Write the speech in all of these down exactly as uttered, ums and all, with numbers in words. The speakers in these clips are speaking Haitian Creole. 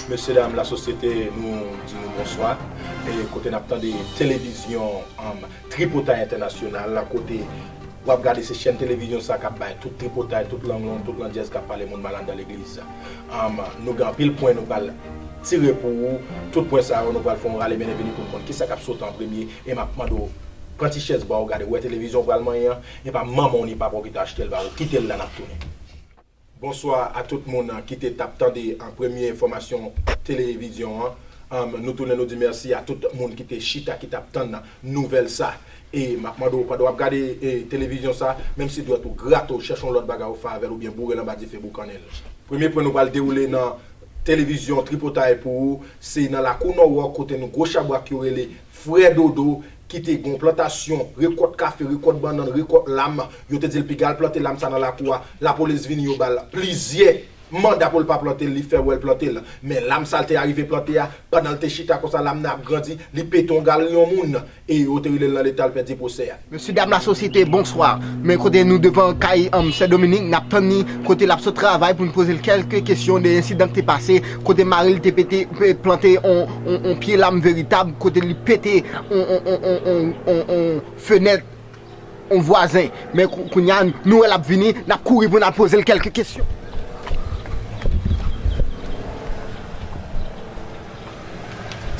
Mesye dam lasosyete, nou di nou bonswa. E kote n ap tande televizyon, um, Tripotay Entènasyonal, kote w ap gade se chèn televizyon sa k ap bay tout tripotay, tout lang long, tout landjèz k ap pale moun mal anndan legliz. Um, nou gen anpil pwen nou pral tire pou ou. Tout pwen sa yo, nou pral fè yon rale mennen vini pou n konn kisa k ap sote an premye. E m ap mande w, pran ti chèz ba w, gade, ou wè televizyon w pral manyen an, e pa manman w ni papa w ki te achte l ba ou. Kite l la, n ap tounen. Bonswa a tout moun ki te t ap tande an premye enfòmasyon televizyon an. Anm, nou tounen nou di mèsi a tout moun ki te chita, ki t ap tann nouvèl sa. E m ap mande w, pandan w ap gade, e, televizyon sa, menm si dwèt ou grate w, chèche yon lòt bagay ou fè avè l oubyen boure l anba dife boukannen l. Premye pwen nou pral dewoule nan televizyon Tripotay pou ou, se nan lakou Nòwòk kote nou gwo chabrak yo rele Frè Dodo ki te gen yon plantasyon, rekòt kafe, rekòt bannann, rekòt lam. Yo te di l piga l plante lam sa nan lakou a. Lapolis vini, yo ba l plizyè manda pou l pa plante l, li fè wè l plante l. Men lam sa l te arive plante a, pandan l te chita konsa, lam nan ap grandi, li pete yon galri yon moun, e yo te rele l nan leta, l pèdi pwosè a. Mesye dam lasosyete, bonswa. Men kote nou devan kay, um, Sè Dominik, n ap tann li kote l ap sot travay pou n poze l kèlke kesyon de ensidan ki te pase, kote mari l te pete, pe-, plante on, on, on pye lam veritab, kote li pete on, on, on, on, on, on, on fenèt on vwazen. Men kou-, kounye a, nou wè l ap vini, n ap kouri pou n al poze l kèlke kesyon.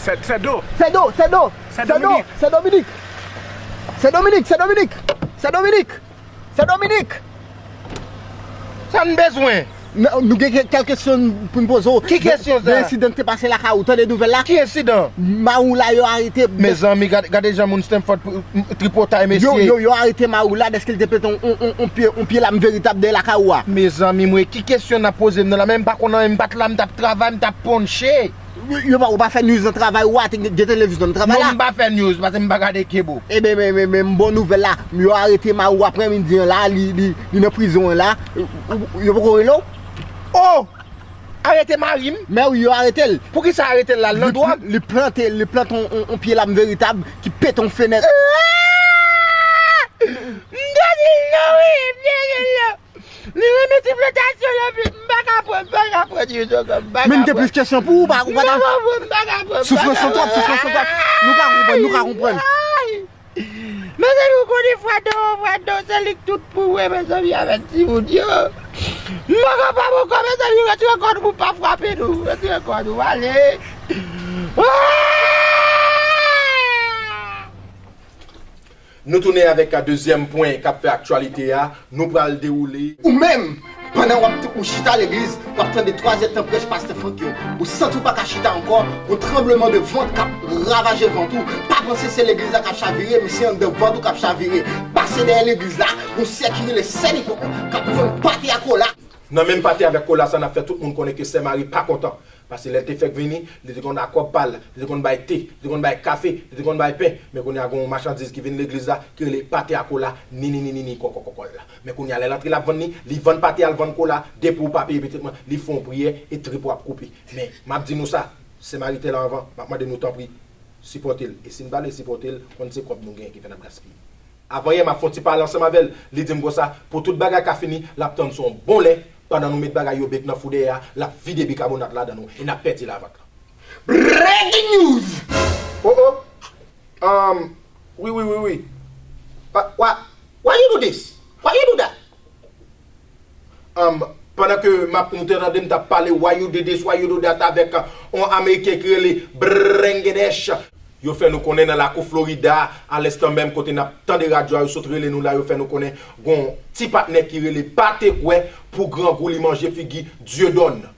Sè, Sè Do. Sè Do, Sè Do. Sè Dominik. Sè Dominik. Sè Dominik, Sè Dominik. Sè Dominik. Sè Dominik. Sa n bezwen? N-, nou gen kè-, kèk kesyon pou n poze w. Ki kesyon sa? De ensidan ki te pase lakay ou, tande nouvèl la? Ki ensidan? Mari w la, yo arete. Mezanmi, gade, gade jan moun Stanford pou, m, tripotay, mesye. Yo, yo, yo arete mari w la dèske l te pete on, on, on, on pye, on pye lam veritab dèyè lakay ou a. Mezanmi, mwen, ki kesyon n ap poze m nan la? Men m pa konn anyen, m pa t la, m t ap travay, m t ap ponche. Yo, yo pa, ou pa fè news nan travay ou a, te gen, gen televizyon nan travay la. Non, m pa fè news, paske m pa gade kebo. Ebyen, men, men, men, m ba w nouvèl la. Yo arete mari w aprè midi an la, li, li, li nan prizon an la. Ou, ou, yo poko rele w? Oh! Arete mari m? Men wi, yo arete l. Poukisa arete l la? L nan dwòg? Li, li plante, li plante on, on, on pye lam veritab ki pete on fenèt. Ah! M te di l non, wi, m te di l non. Li renmen ti plantasyon yo, pi m pa ka pran, m pa ka pran di yo, m pa ka pran. Men m gen plis kesyon pou ou, ou pa, ou pa ta. M pa ka pran, m pa ka pran, m pa ka pran. Soufrans lan twòp, soufrans lan twòp. Nou ka konprann, nou ka konprann. Ay! Mezanmi, ou konnen Frè Do, Frè Do, se li k tout pou mwen, mezanmi, avèk timoun yo. M pa kapab ankò, mezanmi, retire kò nou pou pa frape nou. Retire kò nou, ale. Ah! Nou tounen avèk a dezyèm pwen k ap fè aktyalite a, nou pral dewoule. Ou menm, pandan w ap t-, ou chita legliz, w ap tande twazyèdtan prèch pastè Frank yo, ou santi w pa ka chita ankò, yon tranbleman de vant k ap ravaje vant ou. Pa panse se legliz la k ap chavire, men se anndan vant ou k ap chavire. Pase dèyè legliz la, yon sè ki rele Sè Niko k ap vann pate a kola. Nan menm pate avèk kola sa, n ap fè tout moun konnen ke Sè Mari pa kontan. Paske lè l te fèk vini, li te konn ak kòb pa l, li te konn bay te, li te konn bay kafe, li te konn bay pen. Men kounye a, gen yon machandiz ki vin legliz la, ki rele pate a kola, ni, ni, ni, ni, ni, kòkòkòkòl la. Men kounye a, lè l antre, l ap vann li, li vann pate a, l vann kola, depi w pa peye pitit mwen, li fè yon priyè, e trip ou ap koupe. Men, m ap di nou sa, Sè Mari te la anvan, m ap mande nou tanpri, sipòte l. E si n pa vle sipòte l, konn se kòb nou genyen ki fè n ap gaspiye. Avanyè m ap fè yon ti pale ansanm avè l, li di m konsa, pou tout bagay ka fini, l ap tann se yon bon lè, pandan nou met bagay yo bèk nan fou dèyè a, l ap vide bikabonat ladan nou, e n ap pèdi lavant lan. Breaking news! Oh, oh! Um, wi, wi, wi, wi. Why, why, why you do this? Why you do that? Um, pandan ke m ap, nou te tande m t ap pale why you do this, why you do that avèk, uh, yon Ameriken ki rele Brengedesh. Yo fè nou konnen nan lakou Florida, alenstan menm kote n ap tande radyo a, yo sot rele nou la, yo fè nou konnen gon ti patnè ki rele Pate Kwè pou grangou li manje figi Dieudonne.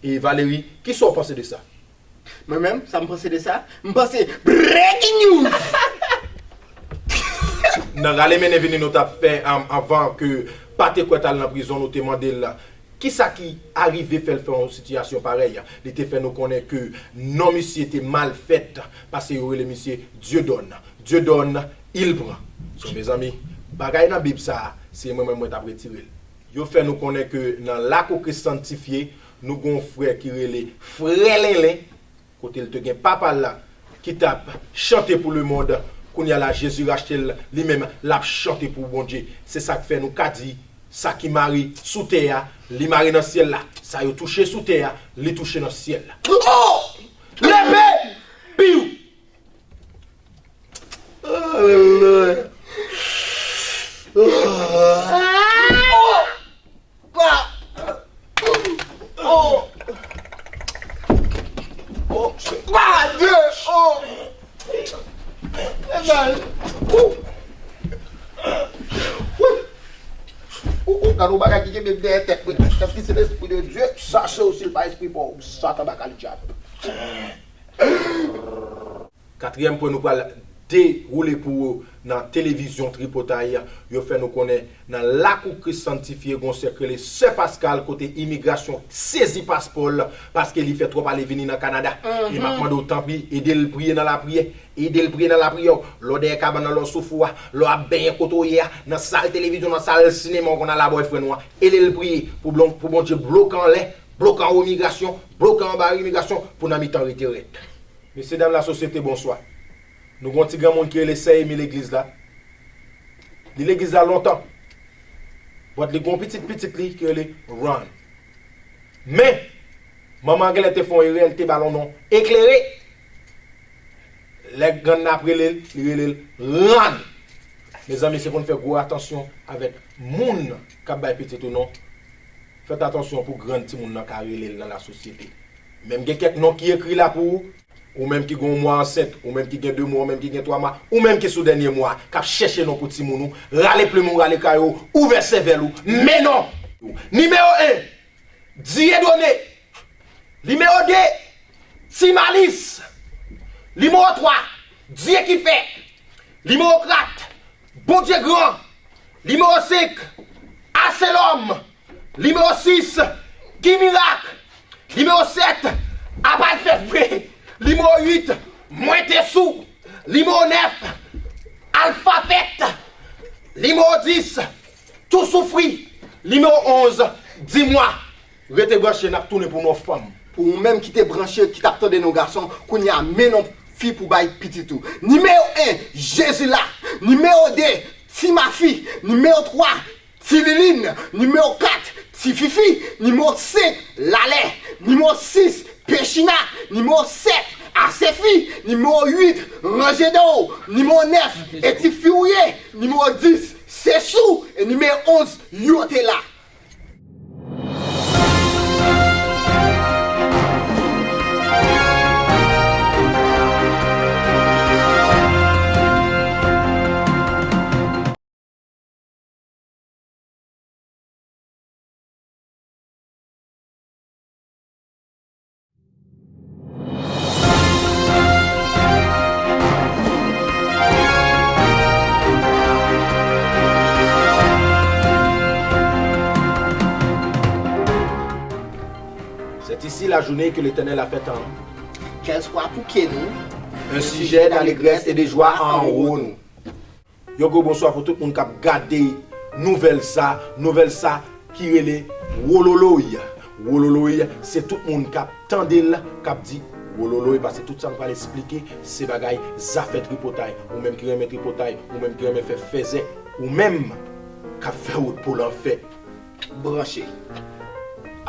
E Valery, kisa w panse de sa? Mwen menm, sa m panse de sa? M panse breaking news! Nan rale mennen vini nou t ap fè, um, anvan ke Pate Kwè t al nan prizon, nou te mande l kisa ki arive fè l fè yon sitiyasyon parèy. Li te fè nou konnen ke non misye te mal fèt, paske yo rele misye Dieudonne. Dieudonne, il pran. So, mezanmi, bagay nan Bib sa a, se mwen menm mwen t ap retire l. Yo fè nou konnen ke nan lakou Kris Sanntifye, nou gen yon frè ki rele Frè Lenlen, kote l te gen papa l la ki t ap chante pou lemonn. Kounye a la, Jezi rachte l, li menm, l ap chante pou Bondye. Se sa k fè nou ka di, Sa ki mare sou tè a, li mare nan syèl la. Sa yo touche sou tè a, li touche nan syèl la. Oh! Leve! Piw! Alelouya. Oh! Oh! Oh! Gade! Oh! Amen. Ou! Ou, ou, gade yon bagay ki kenbe m dèyè tèt mwen. Kèlkeswa se lespri de Dye, chache w, si l pa espri pa w, Satan baka l dyab. Katriyèm pwen nou pral dewoule pou ou nan televizyon Tripotay, yo fè nou konnen nan lakou Kris Santifye, gon sè k rele Sè Paskal, kote imigrasyon sezi paspò l, paske li fè twòp ale vini nan Kanada. E m ap mande w, tanpri, ede l priye nan lapriyè. Ede l priye nan lapriyè w. Lè w dèyè kabann nan, lè w sou fou a, lè w ap benyen kote w ye a, nan sal televizyon, nan sal sinema, w konn al a bòyfrenn ou a. Ede l priye pou blon-, pou Bondye bloke anlè, bloke anwo imigrasyon, bloke anba imigrasyon, pou nan mitan rete rèd. Mesye dam lasosyete, bonswa. Nou gon ti granmoun ki rele Sè Emi legliz la. Li legliz la lontan. But li gon pitit pitit li ki rele Ron. Men, manman an genlè te fè yon erè, li te ba l yon non Eklere. Lè grann nan ap rele l, li rele l Ron. Mezanmi, se pou n fè gwo atansyon avèk moun k ap bay pitit ou non. Fèt atansyon pou grann timoun nan ka rele l nan lasosyete. Menm gen kèk non ki ekri la pou ou, ou menm ki gen yon mwa ansent, ou menm ki gen de mwa, ou menm ki gen twa mwa, ou menm ki sou dènye mwa, k ap chèche non pou timoun ou, rale plim ou, rale krayon ou, ouvè sèvèl ou, men non! Nimewo en, Dieudonné. Nimewo de, Ti Malis. Nimewo twa, Dye ki fè. Nimewo kat, Bondye gran. Nimewo senk, Aselòm. Nimewo sis, Guy Miracle. Nimewo sèt, Apa l fèt vre. Nimewo uit, Mwen te sou. Nimewo nèf, Alfa fèt. Nimewo dis, Tou soufri. Nimewo onz, Di mwa. Rete branche, n ap tounen pou nou fanm. Pou ou menm ki te branche, ki t ap tande non gason, kounye a men non fi pou bay pitit ou. Nimewo en, Jezi la. Nimewo de, Ti Mafi. Nimewo twa, Ti Lilin. Nimewo kat, Ti Fifi. Nimewo senk, Lalè. Nimewo sis, Pechina. Nimewo sèt, Asefi. Nimewo uit, Ranje Do. Nimewo nèf, Eti Fiwouye. Nimewo dis, Sesou. E nimewo onz, Yo te la. C'est ici la journée que l'Éternel a faite en. Qu'elle soit pour que nous. Un sujet d'allégresse et de joie en haut nous. Yon gwo bonswa pou tout moun k ap gade nouvèl sa, nouvèl sa ki rele Wololoy. Wololoy, se tout moun k ap tande l, k ap di Wololoy, paske tout sa m pral esplike, se bagay zafè tripotay. Ou menm ki renmen tripotay, ou menm ki renmen fè fèzè, ou menm k ap fè wout pou lanfè. Branche.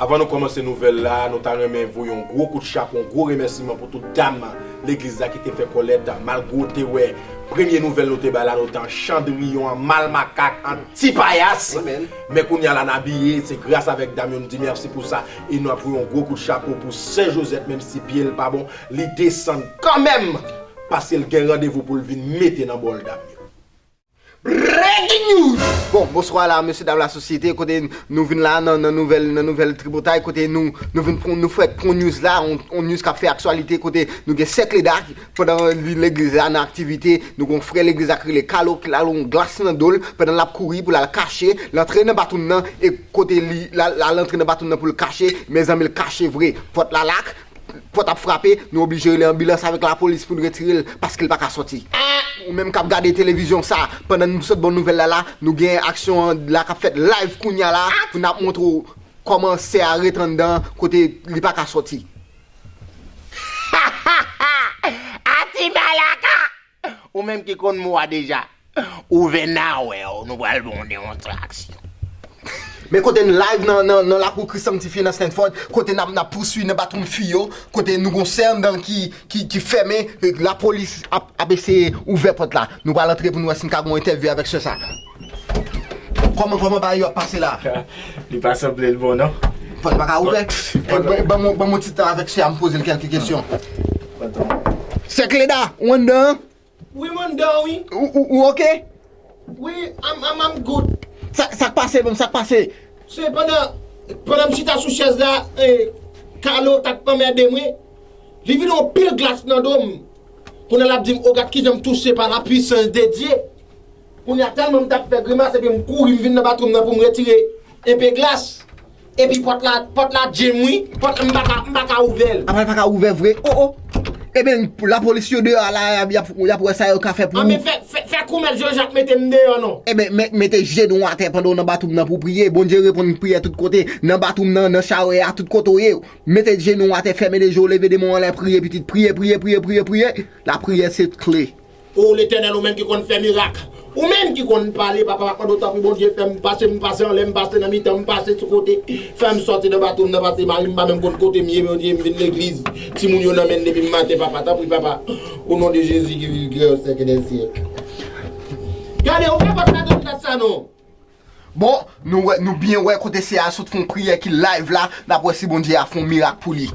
Avan nou kòmanse nouvèl la, nou ta renmen voye yon gwo kout chapo, yon gwo remèsiman pou tout dam legliz la ki te fè kòlèt, malgre w te wè premye nouvèl nou te bay la, nou te an chandriyon, an mal makak, an ti payas. Amen. Men kounye a la n abiye, se gras avèk dam yo, nou di mèsi pou sa. E nou ap voye yon gwo kout chapo pou Sè Josette, menm si pye l pa bon, li desann kanmenm, paske l gen randevou pou l vin mete nan bòl dam yo. Breaking news! Bon, bonswa la, mesye dam lasosyete, kote nou vin la nan, nan nouvèl, nan nouvèl tripotay, kote nou, nou vin pran, nou fèk pran news la, on, on news k ap fè aktyalite, kote nou gen sè Kleda, pandan li legliz la nan aktivite, nou gen yon frè legliz la ki rele Kalo, ki lage yon glas nan do l, pandan l ap kouri pou l al kache, l antre nan batoun nan, e kote li, l al, l al antre nan batoun nan pou l kache, mezanmi l kache vre, pòt la lak, pòt ap frape, nou oblije rele anbilans avèk lapolis pou n retire l, paske l pa ka sòti. Ou menm k ap gade televizyon sa, pandan nou sot ba w nouvèl la la, nou gen aksyon an la k ap fèt live kounye a la, pou n ap montre w kòman sè a ret anndan, kote li pa ka sòti. Ati Malaka! Ou menm ki konn mo a deja, ouvè nawè w, nou pral ba w yon demonstraksyon. Men kote n live nan, nan, nan lakou Kris Sanktifye nan Stanford, kote n ap, n ap pouswiv nan batwoup fi yo, kote nou gon sè anndan ki, ki, ki fèmen, e, lapolis ap, ap eseye ouvè pòt la. Nou pral antre pou n wè si n ka gon entèvyou avèk sè sa. Kòman, kòman bagay yo ap pase la? Li pa sanble l bon, non? Pòt pa ka ouvè? Pòt, pòt. E, ban, ban m, ban m yon ti tan avèk sè a, m poze l kèlke kesyon. Pòt. Sè Kleda, ou anndan? Wi, m anndan, wi. Ou, ou, ou oke? Wi, I'm, I'm, I'm good. Sa, sa k pase menm, sa k pase? Se pandan, pandan m chita sou chèz la, e, Kalo t ap anmède mwen. Li vide yon pil glas nan do m. Kounye a l ap di m, o, gad kijan m touche pa la puissance de Dieu. Kounye a tèlman m t ap fè grimas, epi m kouri, m vin nan batwoup nan pou m retire enpe glas. Epi pòt la, pòt la djenm wi, pòt la m pa ka, m pa ka ouvè l. Apa l pa ka ouvè vre? O, o. Ebyen, lapolis yo deyò a la, y ap, y ap, y ap wè sa yo ka fè pou ou. Anben fè, fè, fè koumèt Jean Jacques mete m deyò non. Ebyen, mete jenou w atè pandan w nan batwoup nan pou w priye. Bondye reponn priyè tout kote. Nan batwoup nan, nan chawè a, tout kote w ye. Mete jenou w atè, fèmen de je w, leve de men w anlè, priye pitit. Priye, priye, priye, priye, priye. Lapriyè se kle. O Letènèl, ou menm ki konn fè mirak, ou menm ki konn pale, papa, m ap mande w tanpri, Bondye, fè m pase, m pase anlè, m pase nan mitan, m pase sou kote, fè m sòti nan batwoup nan, paske mari m pa menm konn kote m ye, Bondye, m vin legliz, timoun yo nan men m depi maten, papa, tanpri, papa, o non de Jezi ki viv, ki règne au siècle des siècles. Gade, ou fè pòt la tout sa non. Bon, nou wè, nou byen wè kote sè a sot fè yon priyè ki live la, n ap wè si Bondye a fè yon mirak pou li.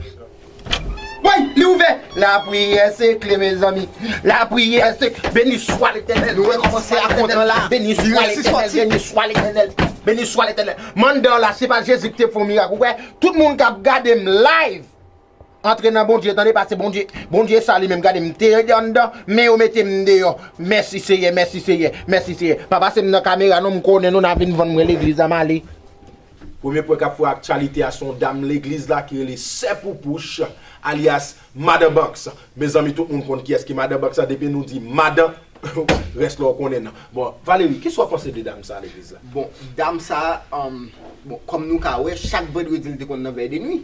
Woy, li ouvè! Lapriyè se kle, mezanmi. Lapriyè se, beni swa Letènèl. Nou wè kòman sè a kontan la. Beni swa Letènèl, beni swa Letènèl, beni swa Letènèl. M anndan la, se pa Jezi ki te fè yon mirak. Ou wè, tout moun k ap gade m live. Antre nan Bondye, tande, paske Bondye, Bondye sa li menm, gade, m te anndan, men yo mete m deyò. Mèsi Seyè, mèsi Seyè, mèsi Seyè. Pa pase m nan kamera non, m konnen nou nan vin vann mwen legliz la, m ale. Premye pwen k ap fè aktyalite a, se yon dam legliz la ki rele Sè Poupouch, alyas Madan Banks. Mezanmi, tout moun konn kiyès ki Madan Banks la, depi nou di madan, rès la w konnen nan. Bon, Valery, kisa w panse de dam sa legliz la? Bon, dam sa, um, bon, kòm nou ka wè, chak vandredi li te konn nan vèy de nwi.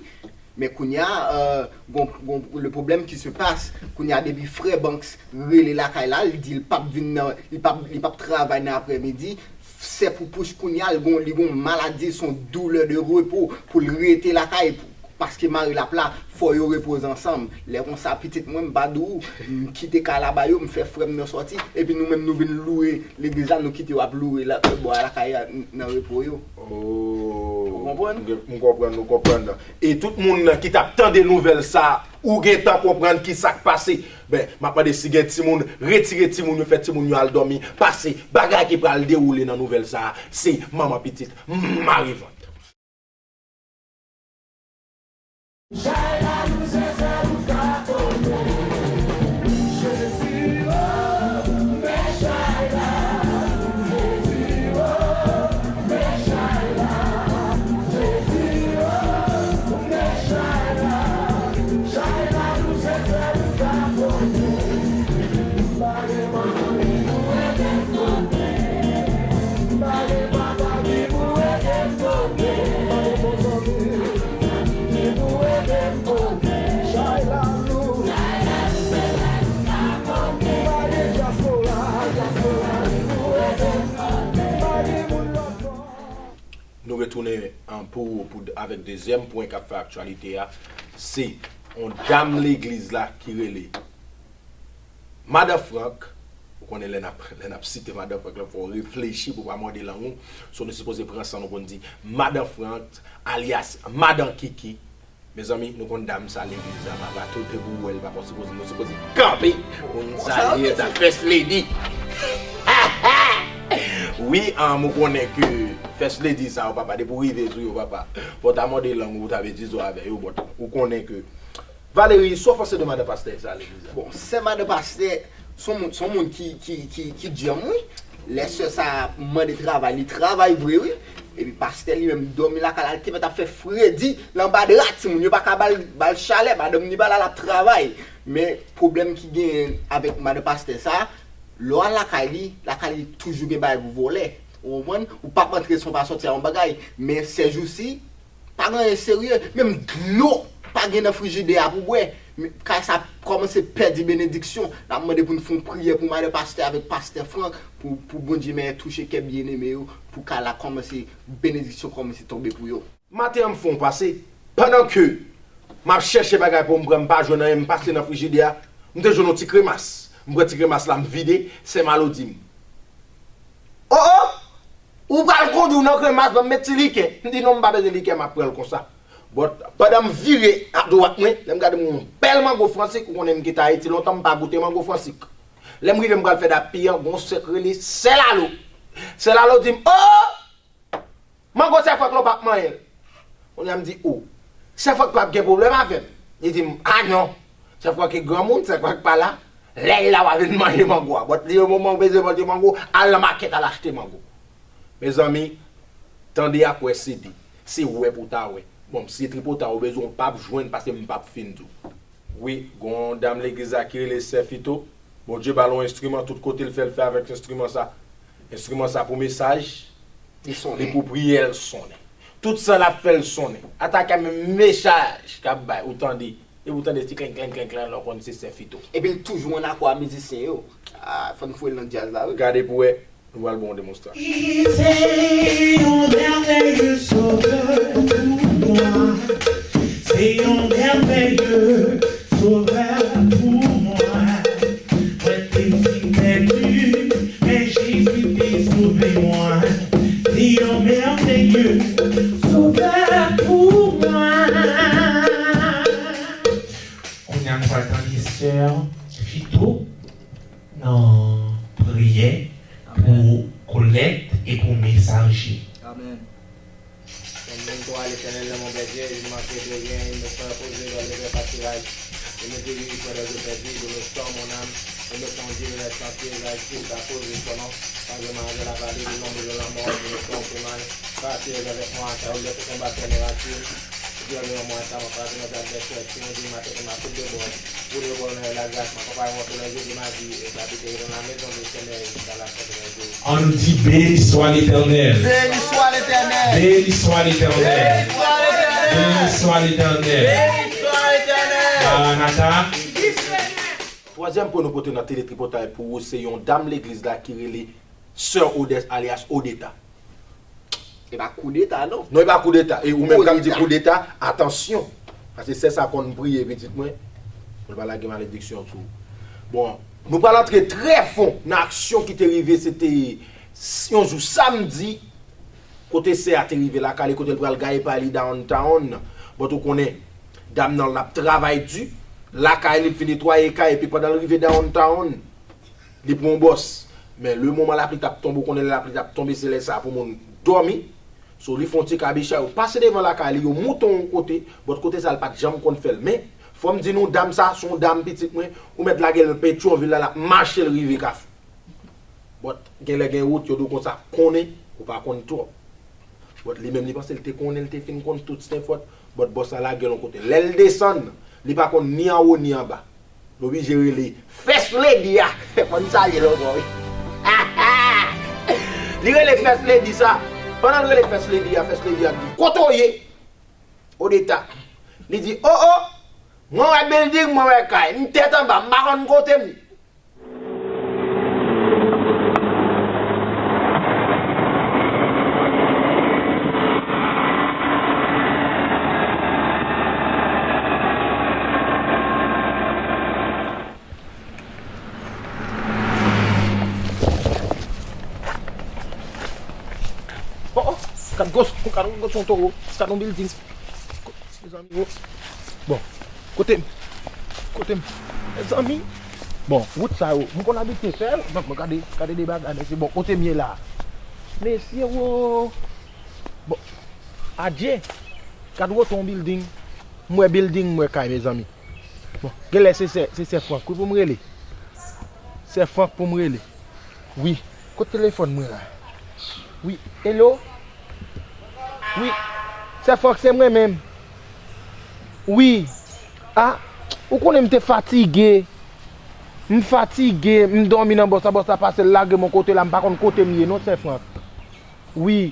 Men kounye a, euh, gon, gon, le problème qui se passe, kounye a depi frè Banks rele lakay la, li di li p ap vin nan, li p ap, li p ap travay nan aprèmidi, sè Poupouch kounye a, li gon, li gon maladi, se yon doulè de repo pou l rete lakay, pou, paske mari l ap la, fò yo repoze ansanm. Lè konsa, pitit mwen, m pa di w, m kite kay la ba yo, m fè frè m nan sòti, epi nou menm nou vin lwe legliz la, nou kite yo ap lwe la, bò a lakay la, n-, nan repo yo. Oh, ou konprann? M konprann, nou konprann. E tout moun nan ki t ap tande nouvèl sa, ou gentan konprann ki sa k pase. Ben, m ap mande si gen timoun, retire timoun yo, fè timoun yo al dòmi, paske bagay ki pral dewoule nan nouvèl sa, se manman pitit, mari vant. Nou retounen, an, pou, pou, avèk dezyèm pwen k ap fè aktyalite a. Se yon dam legliz la ki rele Madan Frank. Ou konnen lè n ap, lè n ap site Madan Frank la, fò w reflechi pou w pa mòde lang ou. So, nou sipoze pran san nou pou n di Madan Frank, alyas Madan Kiki. Mezanmi, nou konn dam sa legliz la, papa, tout depi w wè l, papa, w sipoze, nou sipoze kanpe pou n salye sa, First Lady. Wi, an, ou konnen ke First Lady sa yo, papa, depi w rive sou yo, papa, fò w ta mòde lang ou, w ta betize avè yo, but ou konnen ke Valery, sa w panse de madan pastè sa legliz la? Bon, sè madan pastè, se yon moun, se yon moun ki, ki, ki, ki djanm, wi. Lè sè sa a mande travay, li travay vre, wi. Epi pastè li menm dòmi lakay la, li te mèt ap fè fredi l anba dra, timoun yo pa ka ba l, ba l chalè, madanm ni ba l al ap travay. Men pwoblèm ki genyen avèk madan pastè sa, lè w al lakay li, lakay li toujou gen bagay pou vòlè. Ou konprann? Ou p ap antre san w pa sòti a yon bagay. Men sèjousi, Pa gen anyen serye, menm dlo pa gen nan frijidè a pou bwè. Men kay sa kòmanse pèdi benediksyon. N ap mande pou n fè yon priyè pou madan pastè avèk pastè Frank, pou, pou Bondye men touche kè byeneme yo, pou kay la kòmanse, benediksyon kòmanse tonbe pou yo. Maten an, m fè yon pase. Pandan ke m ap chèche bagay pou m pran, m pa jwenn anyen, m pase nan frijidè a, m te jwenn yon ti kremas. M pran ti kremas la, m vide, sè Malo di m, "O, o! Ou pral kondwi w nan kremas, ban m met ti likè." M di, "Non, m pa bezwen likè, m ap pran l konsa." But, pandan m vire adwat mwen, lè m gade m wè yon bèl mango fransik, ou konnen m kite Ayiti lontan, m pa goute mango fransik. Lè m rive, m pral fè dap piyan, gon sè k rele Sè Lalo. Sè Lalo di m, "O! Mango sè Frank la, w p ap manyen l." Kounye a m di, "O, sè Frank p ap gen pwoblèm avè m." Li di m, "A non, sè Frank e granmoun, sè Frank pa la. Lè l la, w a vin manje mango a. But li, o moman ou bezwen manje mango, al nan makèt, al achte mango." Mezanmi, tande ak wè se de. Se wè pou w ta wè. Bon, si se tripotay ou bezwen, ou p ap jwenn, paske m p ap fin di w. Wi, gon dam legliz la ki rele Sè Fito. Bondye ba l yon enstriman, tout kote l fè, l fè avèk enstriman sa. Enstriman sa pou mesaj, li pou priyè, l sonnen. Tout sa l ap fè, l sonnen. Ata kè menm mesaj k ap bay, ou tande. E ou tande ti klenk, klenk, klenk, klenk, lè w konn se Sè Fito. Epi l toujou an akò a mizisyen yo. Ah, fò n foure l nan djaz la, wi. Gade pou wè. Nou pral ba w yon demonstrasyon. C'est un merveilleux sauveur pour moi. C'est un merveilleux sauveur pour moi. Mwen te fin pèdi, men Jezi te sove mwen. C'est un merveilleux sauveur pour moi. Kounye a, nou pral tande sè Fito nan priyè pou kolèt e pou mesaj yo. Amèn. Kòm nou kwa, Letènèl, nan mon Pè Dye, il manque de rien, il me fait reposer dans les verts pâturages, il me dirige près des eaux paisibles, il restaure mon âme, il me conduit dans les sentiers vertueux à cause de son nom. Quand je marche dans la vallée de l'ombre de la mort, je ne crains aucun mal, car tu es avec moi, ta onde te konbat kè nou atire. Dye nou yon mwen sa mwen frape nan advèsè, si nou di maten ke m ap tout de bò, pou de bò nan lagras, m akonpaye mwen pou lè jou de ma vi, e m abite dans la maison de l'Éternel jusqu'à la fin de mes jours. On nous dit, béni soit l'Éternel. Béni soit l'Éternel. Béni soit l'Éternel. Béni soit l'Éternel. Béni soit l'Éternel. Béni soit l'Éternel. Maranatha. Twazyèm pwen nou pote nan Tele Tripotay pou ou, se yon dam legliz la ki rele Sè Odès alyas Odeta. E pa koudeta, non. Non, e pa koudeta. E ou menm k ap di koudeta, atansyon. Paske sè sa konn priye pitit mwen. Pou l pa lage malediksyon sou ou. Bon, nou pral antre trè fon nan aksyon ki te rive, se te yon jou samdi, kote sè a te rive lakay li, kote l pral gaye pa li downtown. But ou konnen, dam nan l ap travay di, lakay li, l fin netwaye kay, epi pandan l rive downtown, li pran yon bòs. Men le moman lapli t ap tonbe, ou konnen lè lapli t ap tonbe, se lè sa pou moun dòmi. So, li fè yon ti kabicha, yo pase devan lakay li, yo moute yon kote, but kote sa, l pa t janm konn fè l. Men, fò m di nou, dam sa, se yon dam pitit mwen, ou mèt lage l Petyonvil la, l ap mache, l rive Kafou. But, gen lè gen wout, yo di w konsa, konnen, ou pa konn twòp. But li menm li panse l te konnen, l te fin konn tout Stenfòd. But bòs la lage l yon kote. Lè l desann, li pa konn ni anwo ni anba. L oblije rele First Lady a. Fò n salye l ankò, wi. Li rele First Lady sa. Pandan l rele First Lady a, First Lady a di, "Kote w ye?" Odeta. Li di, "O, o, mwen wè bilding, mwen wè kay. M tèt anba, m pa konn kote m ye." Oh, oh, gad gwo, gad yon gwo towo, gad yon bilding. Mezanmi, oh. Bon, kote m? Kote m? Mezanmi. Bon, wout sa yo, m konn abite sèl. Donk, mwen gade, gade de bagay, mesye. Bon, kote m ye la? Mesye, wo. Bon, adje. Gad woto yon bilding. M wè bilding, m wè kay, mezanmi. Bon, genlè se sè, se sè Frank wi pou m rele. Sè Frank pou m rele. Wi. Kot telefòn mwen la? Wi. Hello? Wi. Sè Frank, se mwen menm. Wi. A, ou konnen m te fatige. M fatige, m dòmi nan bòs la, bòs la pase, l lage m yon kote la, m pa konn kote m ye non, sè Frank. Wi.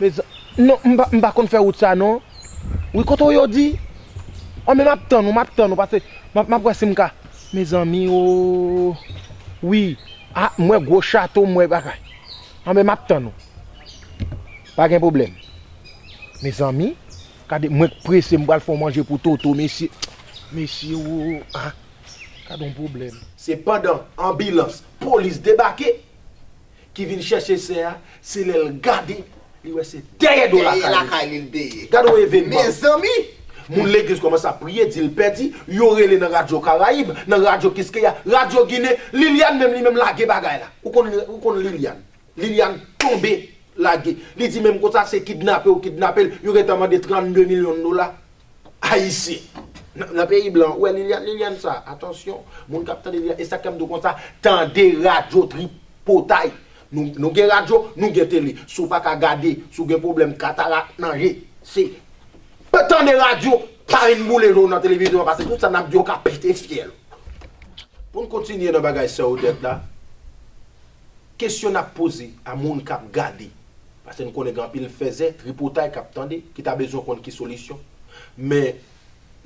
Mezan-, Non, m pa, m pa konn fè wout sa non. Wi, kote w yo di? An, men m ap tann ou, m ap tann ou, paske m ap, m ap wè si m ka. Mezanmi, o. Wi. A, m wè gwo chato, m wè bagay. An, men m ap tann ou. Pa gen pwoblèm. Mezanmi, gade, mwen k prese, m pral fè w manje pou Toto, mesye. Mesye, o. A, gade yon pwoblèm. Se pandan anbilans, polis debake, ki vin chèche sè a, se lè l gade, li wè se dèyè do lakay li. Dèyè lakay li l te ye. Gade yon evènman. Mezanmi! Moun legliz kòmanse ap priye, di l pèdi, yo rele nan Radyo Karayib, nan Radyo Kiskeya, Radyo Ginen, Liliane menm li menm lage bagay la. Ou konn, ou konn Liliane? Liliane tonbe, lage. Li di menm konsa se kidnape yo kidnape l, yo gentan mande trannde milyon dola. Ayisyen. Nan, nan peyi blan, ou wè Liliane, Liliane sa, atansyon, moun k ap tande Liliane, e sa k fè m di w konsa, tande radyo Tripotay. Nou, nou gen radyo, nou gen tele. Si w pa ka gade, si w gen pwoblèm katarak nan je, se pa tande radyo, pa vin boule je w nan televizyon an, paske tout sa n ap di yo ka pete fyèl. Pou n kontinye nan bagay sè Odette la, kesyon n ap poze a moun k ap gade, paske n konnen gen anpil fèzè, tripotay k ap tande, ki ta bezwen konn ki solisyon. Men,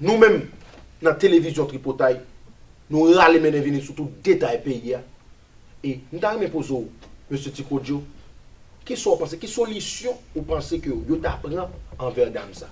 nou menm, nan televizyon Tripotay, nou rale mennen vini sou tout detay peyi a. E m ta renmen poze w, mesye Ti Kodyo, kisa w panse, ki solisyon ou panse ke yo ta pran anvè dam sa?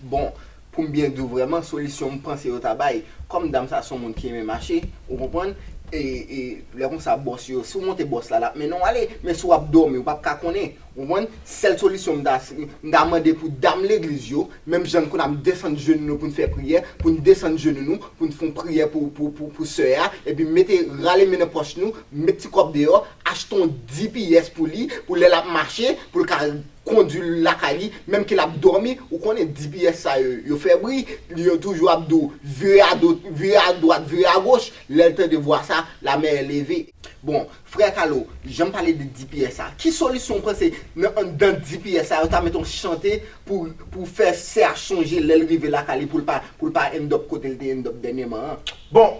Bon, pou m byen di w vrèman, solisyon m panse yo ta bay, kòm dam sa se yon moun ki renmen mache, ou konprann, e, e lè konsa bòs yo, si w monte bòs la, l ap mennen w ale, men si w ap dòmi, ou p ap ka konnen, ou konprann, sèl solisyon m ta, m ta mande pou dam legliz yo, menm jan n konn ap desann jenou nou pou n fè priyè, pou n desann jenou nou, pou n fè yon priyè pou, pou, pou, pou sè a, epi mete, rale men nan pòch nou, met ti kòb deyò, achte yon D P S pou li, pou lè l ap mache, pou l ka kondui l lakay li, menm ke l ap dòmi, ou konnen D P S sa yo, yo fè bri, yo toujou ap di w vire a do-, vire a dwat, vire a goch, lè l tande vwa sa, lamè leve. Bon, frè Kalo, jan m pale de D P S sa, ki solisyon w panse nan anndan D P S sa, yo ta mete yon chante pou, pou fè sè a chonje lè l rive lakay li, pou l pa, pou l pa end up kote l te end up dènyèman an? Bon,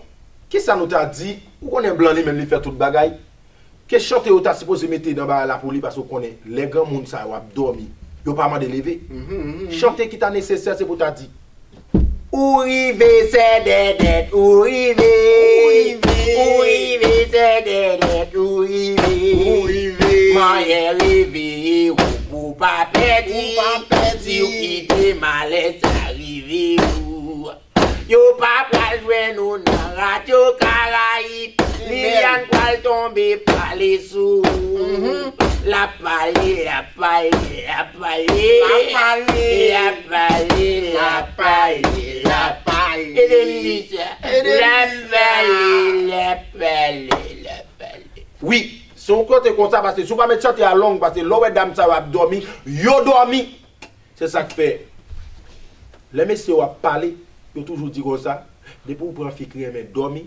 kisa nou ta di? Ou konnen blan li menm li fè tout bagay. Ke chante yo ta sipoze mete nan bagay la pou li, paske w konnen, lè granmoun sa yo ap dòmi, yo pa mande leve. Chante ki ta nesesè, se pou ta di, ou rive, sè Dèdèt, ou rive. Ou rive. Ou rive, sè Dèdèt, ou rive. Ou rive. Manyè reveye w pou w pa pèdi. Pou w pa pèdi. Si w kite malè sa rive w. Yo pa pral jwenn ou nan Radyo Karayib. Liliane pral tonbe pale sou ou. L ap pale, l ap pale, l ap pale. L ap pale. L ap pale, l ap pale, l ap pale. Ede m di sa. Ede m di sa. L ap pale, l ap pale, l ap pale. Wi, se yon kote konsa, paske si w pa met chante a long, paske lè w wè dam sa yo ap dòmi, yo dòmi. Se sa k fè, lè mesye yo ap pale, yo toujou di konsa, depi w pran fi ki renmen dòmi,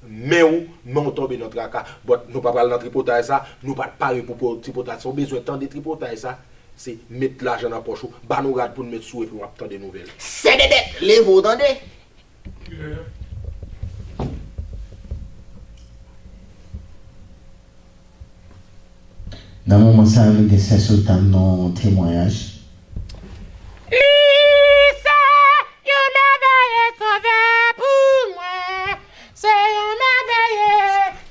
men w, men w tonbe nan traka. But nou pa pral nan tripotay sa, nou pa t pare pou, pou tripotay sa. Ou bezwen tande tripotay sa, se met lajan nan pòch ou, ba nou rad pou n met sou epi w ap tande nouvèl. Sè Dèdèt, leve w tande! Nan moman sa a, nou gen Sè Sultan nan yon temwayaj. Li se yon mèvèye sovè pou mwen. Se yon mèvèye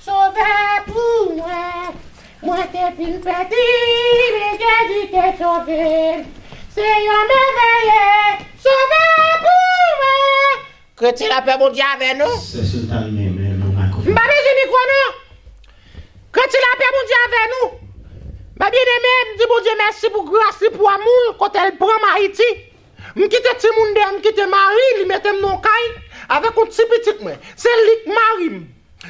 sovè pou mwen. Mwen te fin pèdi, men Jezi te sove m. Se yon mèvèye sovè pou mwen. Kretyen, lapè Bondye avè nou. Sè Sultan, men, men, men, men, men. M pa bezwen mikwo, non. Kretyen, lapè Bondye avè nou. Mè byeneme, m di Bondye mèsi pou gras li, pou amou l, kote l pran m Ayiti. M kite timoun dèyè, m kite mari, li mete m nan yon kay avèk yon ti pitit mwen. Se li k mari m.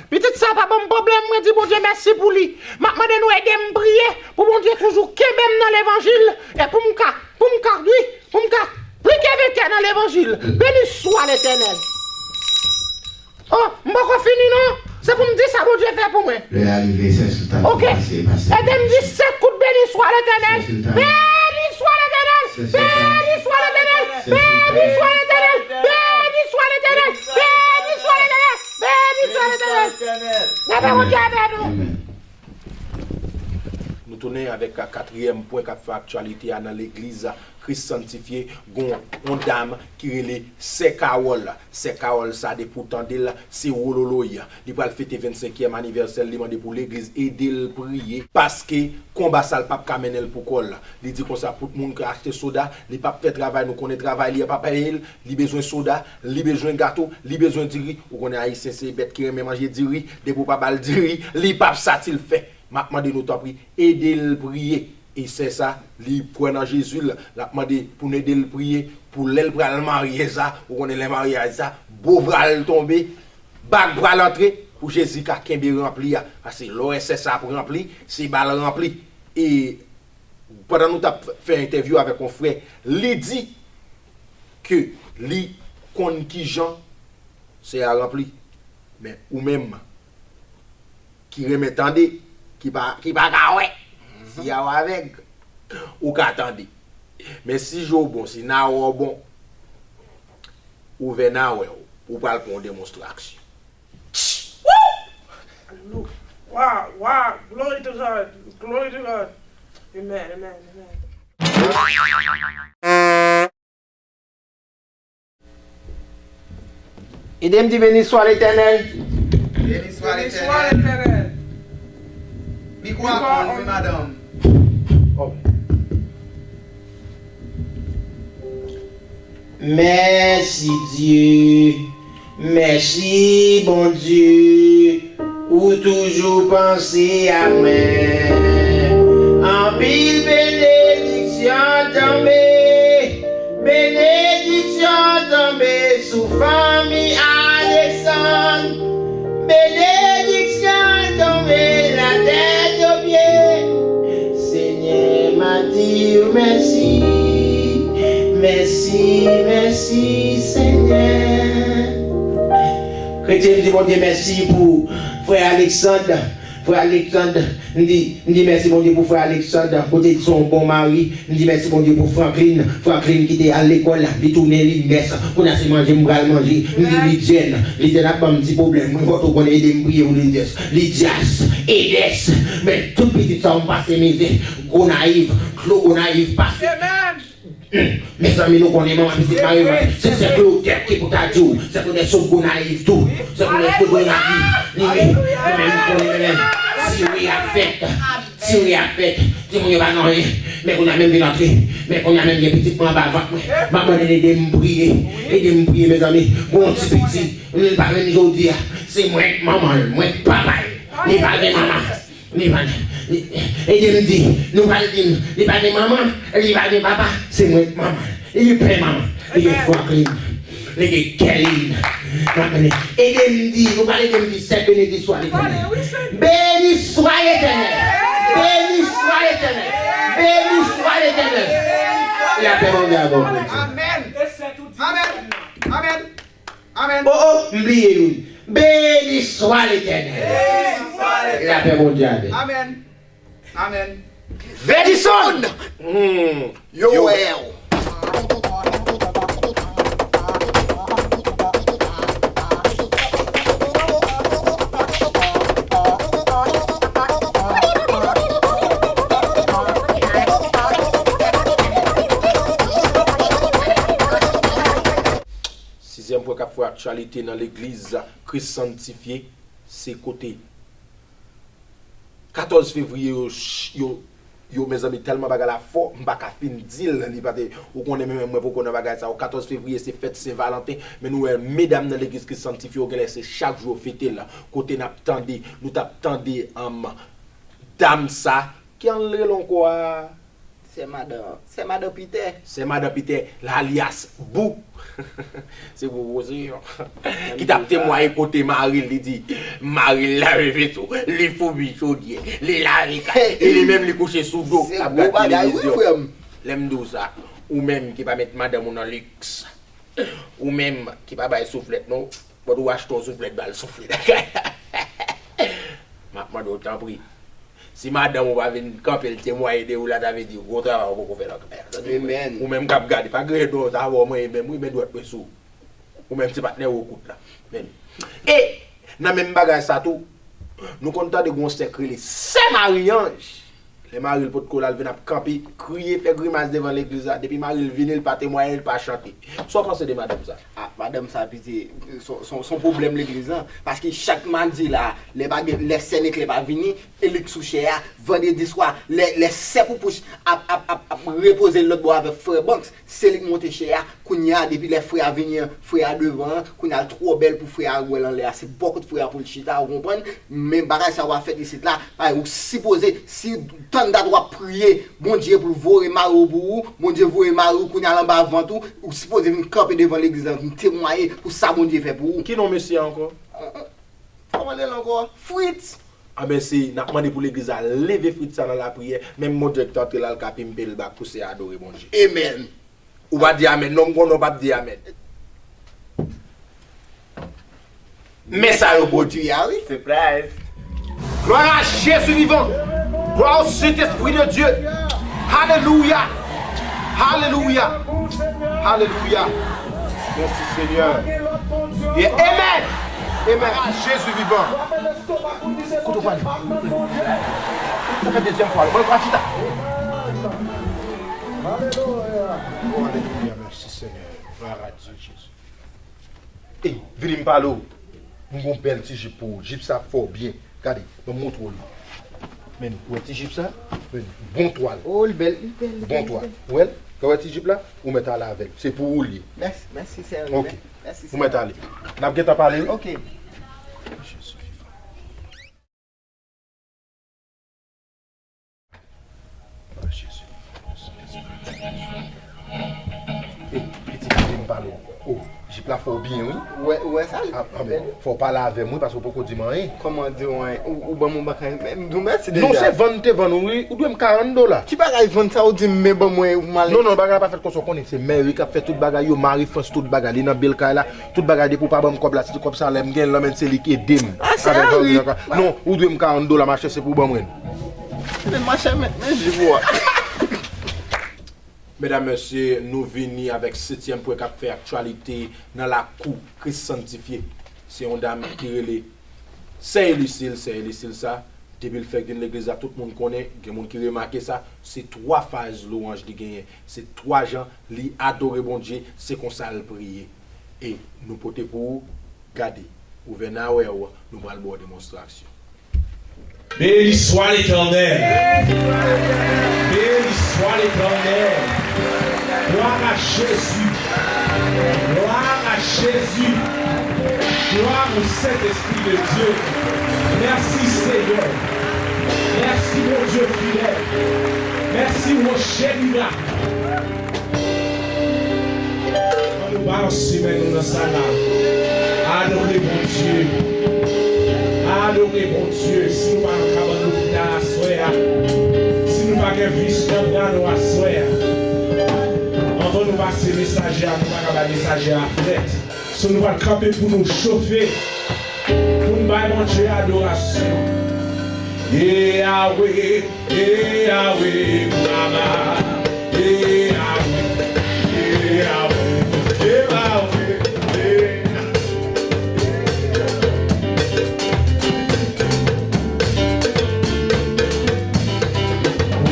Pitit sa pa ban m pwoblèm, mwen di Bondye mèsi pou li. M ap mande nou ede m priye pou Bondye toujou kenbe m nan levanjil e pou m ka, pou m ka, wi, pou m ka pli ke venkè nan levanjil. Beni swa Letènèl. Oh, m poko fini non. Se pou m di sa Bondye fè pou mwen. Lè a rive, Sè Sultan, ok, pase, pase. Ede m di senk kout beni swa Letènèl. Sè Sultan. Beni swa Letènèl. Sè Sultan. Beni swa Letènèl. Sè Sultan. Beni swa Letènèl. Beni swa Letènèl. Beni swa Letènèl. Beni swa Letènèl. Lapè Bondye avè nou. Amen. Nou Tounen avèk katriyèm pwen k ap fè aktyalite a nan legliz Kris Santifye, gon yon dam ki rele Sè Kawòl. Sè Kawòl sa, depi w tande l, se wololoy. Li pral fete vennsenkyèm anivèsè l, li mande pou legliz ede l priye, paske konba sa l p ap ka mennen l pou kò l. Li di konsa, pou moun ki achte soda, li p ap fè travay, nou konnen travay li a pa peye l, li bezwen soda, li bezwen gato, li bezwen diri. Ou konnen Ayisyen se bèt ki renmen manje diri, depi w pa ba l diri, li p ap satisfè. M ap mande nou tanpri, ede l priye. E sè sa, li kwè nan Jezi, l, l ap mande pou n ede l priye, pou lè l pral marye sa, ou konnen lè maryaj sa, bo pral tonbe, bag pral antre, pou Jezi ka kenbe ranpli a. Paske lè w wè sè sa ap ranpli, se ba l ranpli. E pandan nou t ap fè entèvyou avèk yon frè, li di ke li konn kijan sè a ranpli. Men ou menm, ki renmen tande, ki pa, ki pa ka wè, si a w avèg, ou ka tande. Men si je w bon, si nawè w bon, ouvè nawè w, ou pral pran yon demonstraksyon. Wow, wow, glory to God, glory to God. Amen, amen, amen. Ede m di, Beni swa Letènèl. Beni swa Letènèl. Mikwo a pa w wi, madanm. Mèsi Dye. Mèsi Bondye. Ou toujou panse a mwen. Anpil benediksyon tonbe. Benediksyon tonbe sou fanmi Alexandre. Benediksyon tonbe latèt o pye. Senyè, m a di w mèsi. Mèsi, mèsi, Senyè. Kretyen, m di Bondye mèsi pou frè Alexandre. Frè Alexandre, m di, m di mèsi Bondye pou frè Alexandre, kote l se yon bon mari. M di mèsi Bondye pou Franklin. Franklin ki te al lekòl, li tounen, li mès. Kounye a se manje m pral manje. M di Lidyèn. Lidyèn ap ban m ti pwoblèm. Mwen fò tou konn ede m priye pou Lidyès. Lidyas, Edès. Men tout pitit sa yo m pase mizè. Gonayiv, Dlo Gonayiv pase. Mezanmi, nou konnen manman pitit mari mwen, se sè Klodèt ki pou ta di w. Sè Klodèt se Gonayiv tou. Sè Klodèt se Gonayiv. Li menm, li menm, li konnen li menm. Tire ap fèt. Tire ap fèt. Timoun yo pa nan anyen. Men kounye a menm vin antre. Men kounye a menm gen pitit mwen anba vant mwen. M ap mande n ede m priye. Ede m priye, mezanmi. Gon ti piti. Li pa menm jodi a. Se mwen k manman l, mwen k papa l. Li pa gen manman. Li pa gen, li, ede m di, nou pral di m, li pa gen manman, li pa gen papa, se mwen k manman l. Li gen pè manman, li gen Franklin, li gen Kèlin. Ede m di, nou pral ede m di, sè beni swa Letènèl. Beni swa Letènèl. Beni swa Letènèl. Beni swa Letènèl. Lapè Bondye avè w. Amèn. Amèn. Amèn. Amèn. Oh, oh, m bliye youn. Beni swa Letènèl. Lapè Bondye avè w. Amèn. Amèn. Vedison! Hmm. Yo wè w. Sizyèm pwen k ap fè aktyalite nan legliz Kris Santifye, se kote katòz fevriye yo, yo, yo, mezanmi, tèlman bagay la fò, m pa ka fin di l, li pa te, ou konnen, men mwen poko nan bagay sa yo. Katòz fevriye se fèt Sen Valanten, men nou wè medam nan legliz Kris Santifye yo genlè se chak jou yo fete l, kote n ap tande, nou t ap tande, um, dam sa, ki an l rele ankò a? Sè madan, sè madan Pitè. Sè madan Pitè, alyas Bou. Se gwo gwo se yo. Ki t ap temwaye kote mari l, li di, mari l lave veso, li foubi chodyè, li lave kay, e li menm li kouche sou do, ap gad televizyon. Lè m di w sa, ou menm ki pa met madanm ou nan liks, ou menm ki pa bay souflèt non, but ou achte yon souflèt ba l soufle nan kay la. M ap mande w tanpri. Si madanm ou pa vin kanpe l temwaye de ou la, sa vle di gwo travay ou poko fè nan kay la. Ou menm k ap gade, pa griyen do w, sa fè w manyen menm wi, men dwèt mwen sou ou. Ou menm se patnè ou kout la. Men. E nan menm bagay sa tou, nou konn tande gon sè k rele Sè Maryanje. Lè mari l potko la, l vin ap kanpe, kriye, fè grimas devan legliz la. Depi mari l vini, l pa temwaye, l pa chante. Sa w panse de madanm sa? Ah, madanm sa piti, se yon pwoblèm legliz lan. Paske chak madi la, lè pa gen, lè sè Neklè pa vini, e li k sou chè a, vandredi swa, lè, lè sè Poupouch ap, ap, ap, ap repoze l lòt bò avèk frè Banks, se li k monte chè a. Kounye a, depi lè frè a vini an, frè a devan an, kounye a l twò bèl pou frè a wè l anlè a. Se bò kot frè a pou l chita, ou konprann? Men bagay sa yo ap fèt isit la, paske ou sipoze, si tann dat w ap priye Bondye pou l voye mari w pou ou, Bondye voye mari w, kounye a l anba vant ou, ou sipoze vin kanpe devan legliz lan, vin temwaye pou sa Bondye fè pou ou. Ki non mesye a ankò? Kòman l rele ankò? Fritz! Anben, se, n ap mande pou legliz la leve Fritz sa nan lapriyè, menm Bondye ki t antre la, l ka pimpe l back pou se adore Bondye. Amen. Ou pa di amèn. Non, m konnen w p ap di amèn. Men sa yo pwodui a, wi. Surprise. Gloire à Jésus vivant. Gloire au Saint-Esprit de Dieu. Alléluia. Alléluia. Alléluia. Merci, Seigneur. Yeah. Amen. Amen. À Jésus vivant. Kote w prale? Sa fè dezyèm fwa. Mwen pral chita. Oh, alelouya. Mèsi, Senyè. Glwa a Dye, Jezi. Ey, vini m pale w. M gon bèl ti jip pou ou. Jip sa ap fè w byen. Gade, ban m montre w li. Men, ou wè ti jip sa? Men, bon twal. Oh, li bèl, li bèl, li bèl. Bon twal. Ou wè l? Ou wè ti jip la? Ou mèt ale avè l. Se pou ou li ye. Mèsi, mèsi, sè. Ok. Mèsi, sè. Ou mèt ale. N ap gentan pale, wi. Ok. Jezi vivan. Ey, pitit, vin pale w. Oh, jip la fè w byen, wi. Ou wè, ou wè sa? Ah, ah, men, fò w pale avè m, wi, paske w poko di m anyen. Kòman di w anyen? Ou, ou ban m yon bagay, men m di w mèsi deja. Non, se vann m te vann ou, wi. Ou dwe m karant dola. Ki bagay vann sa ou di m, men ban mwen, ou mal. Non, non, bagay la pa fèt konsa, w konnen. Se Mary k ap fè tout bagay yo, Marie France tout bagay. Li nan bil kay la. Tout bagay depi w pa ban m kòb la, se ti kòb sa lè m gen l nan men l, se li k ede m. Ah, se Harry. Non, ou dwe m karant dola, machè, se pou w ban mwen l. Men machè, men, men jip ou a. Medam, mesye, nou vini avèk setyèm pwen k ap fè aktyalite nan lakou Kris Santifye. Se yon dam ki rele Sè Elisil, Sè Elisil sa, depi l fèk vin legliz la, tout moun konnen, gen moun ki remake sa, se twa faz lwanj li genyen, se twa jan li adore Bondye, se konsa l priye. E nou pote pou ou, gade, ouvè nawè w, nou pral ba w demonstraksyon. Béni soit l'Éternel. Béni soit l'Éternel. Gloire à Jésus. Gloire à Jésus. Gloire au Saint-Esprit de Dieu. Merci Seigneur. Merci mon Dieu fidèle. Merci rocher miracle. Ann nou balanse men nou nan sal la. Adore Bondye. Adore Bondye. Si nou pa nan kabann lopital aswè a, si nou pa gen vis nan bra nou aswè a, anvan nou pase mesaje a, nou pa ka bay mesaje a frèt. So nou pral kanpe pou nou chofe, pou n bay Bondye adorasyon. Yahweh, Yahweh, Baba. Yahweh, Yahweh, Yahweh, Yahweh.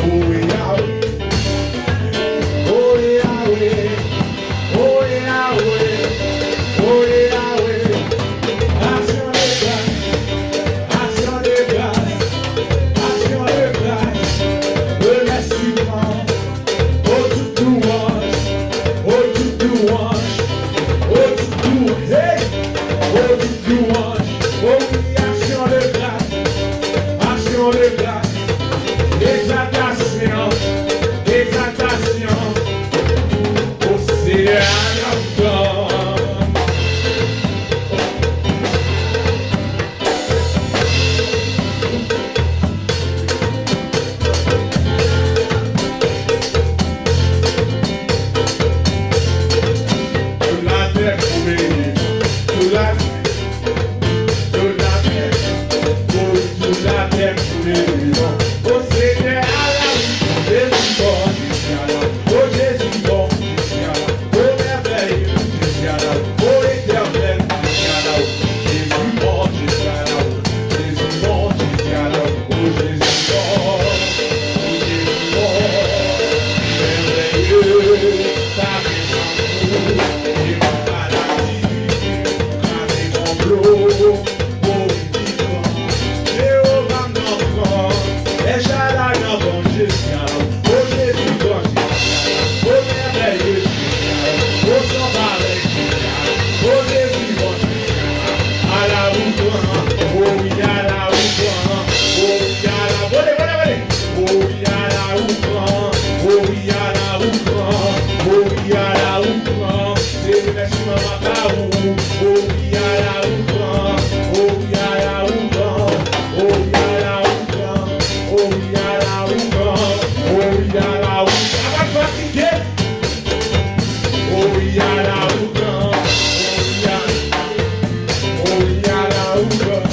Oh Yahweh, oh Yahweh. Oh Yahweh, oh Yahweh, aksyon de gras, aksyon de gras, aksyon de gras, remèsiman, oh tout Oya la ougan, oya la ougan, oya la ougan, oya la ougan, oya la ougan. Pa fatige. Oya la ougan, oya, oya la ougan.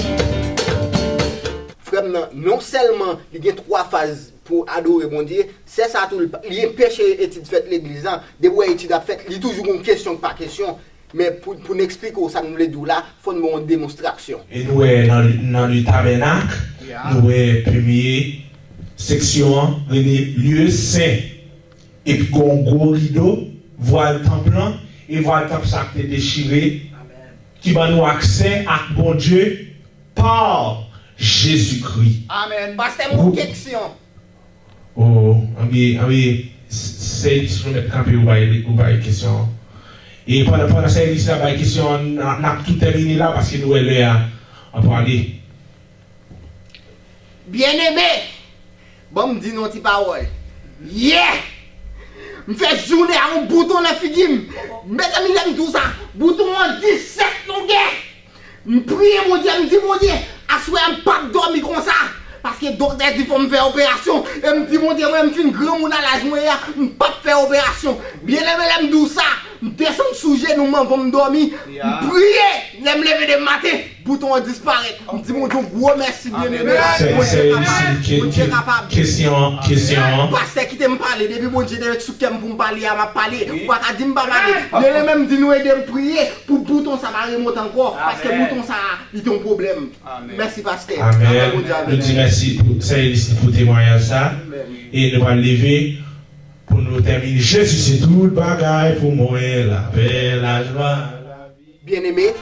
Frè m nan, non sèlman li gen twa faz pou adore Bondye, sè sa tou, li, li anpeche etid fèt legliz la. Depi w wè etid ap fèt, li toujou gon kesyon k pa kesyon. Men pou, pou n eksplike w sa n vle di w la, fò n ba w yon demonstrasyon. E nou wè nan, nan le tabènak, nou wè premye seksyon an rele lye sen. Epi gen yon gwo rido, vwal tanp lan, e vwal tanp sa k te dechire, ki ban nou aksè ak Bondye pa Jezikri. Amèn. Pastè, m gen yon keksyon. O, anbe, anbe, sèvis nou mèt kanpe, ou bay, ou bay kesyon an. E pandan, pandan sèvis la bay kesyon an, n a, n ap tou tèmine la, paske nou wè lè a ap ale. Byeneme, ban m di nou yon ti pawòl. Yè! M fè jounen a yon bouton nan figi m. Mezanmi, lè m di w sa, bouton an disèt longè. M priye Bondye, m di, Bondye, aswè a m p ap dòmi konsa. Paske doktè di fò m fè operasyon. E m di, Bondye, mwen, m fin granmoun a laj mwen ye a, m p ap fè operasyon. Byeneme, lè m di w sa, m desann sou jenou m anvan m dòmi. M priye, lè m leve demen maten, bouton an disparèt. M di Bondye yon gwo mèsi, byeneme. Bondye kapab, Bondye kapab. Kesyon, kesyon. Pastè, kite m pale. Depi Bondye te met sou kè m pou m pale a, m ap pale. Ou pa ka di m pa pale. Byeneme, m di nou ede m priye pou bouton sa pa remonte ankò. Paske bouton sa, li te yon pwoblèm. Mèsi, pastè. Amèn. Bondye avèk nou. Nou di mèsi pou sèvis pou temwayaj sa. E nou pral leve pou nou tèmine. Jezi se tout bagay pou mwen, lapè, lajwa, lavi. Byeneme,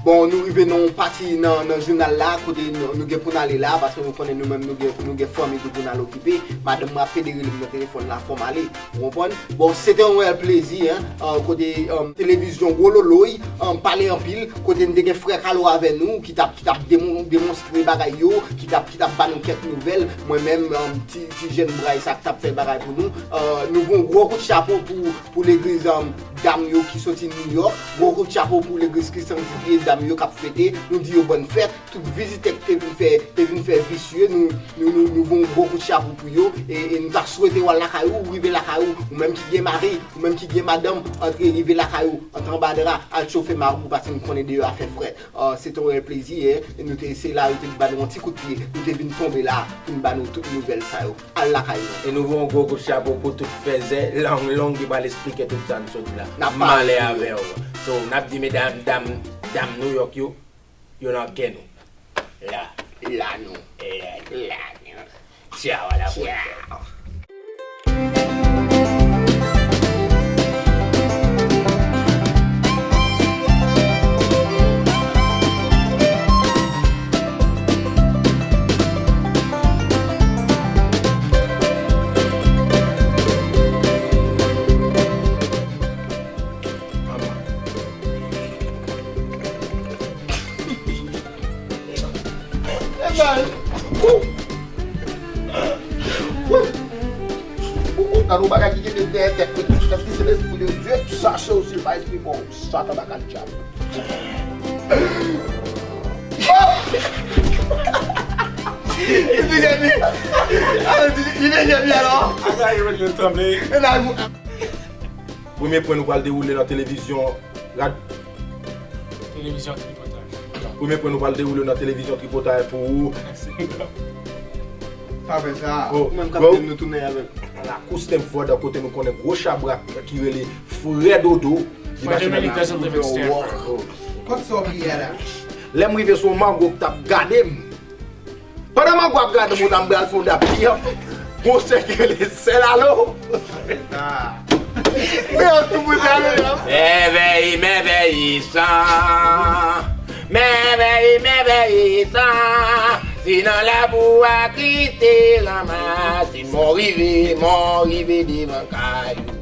bon, nou rive nan yon pati nan, nan jounal la, kote nou, nou gen pou n ale la, paske nou konnen nou menm nou gen, nou gen fanmi tou pou n al okipe. Madanm mwen ap federe li nan telefòn la, fò m ale. Ou konprann? Bon, se te yon rèl plezi, en, kote, um, televizyon Gwo Loloy, um, pale anpil, kote n te gen frè Kalo avè nou, ki t ap, ki t ap demon-, demonstre bagay yo, ki t ap, ki t ap ba nou kèk nouvèl. Mwen menm, um, ti, ti jèn bray sa k t ap fè bagay pou nou. Uh, nou voye yon gwo kout chapo pou, pou legliz, um, dam yo ki soti New York. Gwo kout chapo pou legliz Christian Didier, dam yo k ap fete. Nou di yo bòn fèt. Tout vizitè ki te vin fè, te vin fè visye, nou, nou, nou, nou voye yon gwo kout chapo pou yo, e, e nou ta swete w al lakay ou, ou rive lakay ou, ou menm ki gen mari, ou menm ki gen madanm, antre rive lakay ou, antre anba dra, al chofe mari w, paske m konnen deyò a fè frèt. Ah, se te yon rèl plezi, en, e nou te, se la yo te ba nou yon ti kout pye, nou te vin tonbe la, pou n ba nou tout nouvèl sa yo. Al lakay nou. E nou voye yon gwo kout chapo pou tout fèzè, lang long ki pral esplike tout sa n sot di la. M ale avè w. So, n ap di medam, dam, dam New York yo, yo nan kè nou. La. La nou. La nou. Tchaw, a la pwochèn. Gade yon bagay ki kenbe dèyè tèt mwen. Èske se lespri de Dye ki chache w, si l pa espri pa w, Satan baka dyab. Li te gen li. Li te gen li alò. Premye pwen nou pral dewoule nan televizyon rad-, Televizyon Tripotay. Premye pwen nou pral dewoule nan televizyon Tripotay pou ou. Mèsi. Pa fè sa. Oh, ou menm k ap bro. Di m nou tounen avèk. Lakou Stanford, kote nou konnen gwo chabrak ki rele Frè Dodo. Frè Dominique Desantre Stanford. Kot sa w bliye a la? Lè m rive sou yon mango k t ap gade m. Pandan mango ap gade m, ou ta m pral fè w dappiyanp. Gon sè ki rele Sè Lalo. Mèvèy, mèvèyisan. Mèvèy, mèvèyisan. Se nan labou a ki te ranmase. Mò rive, mò rive devan kay ou.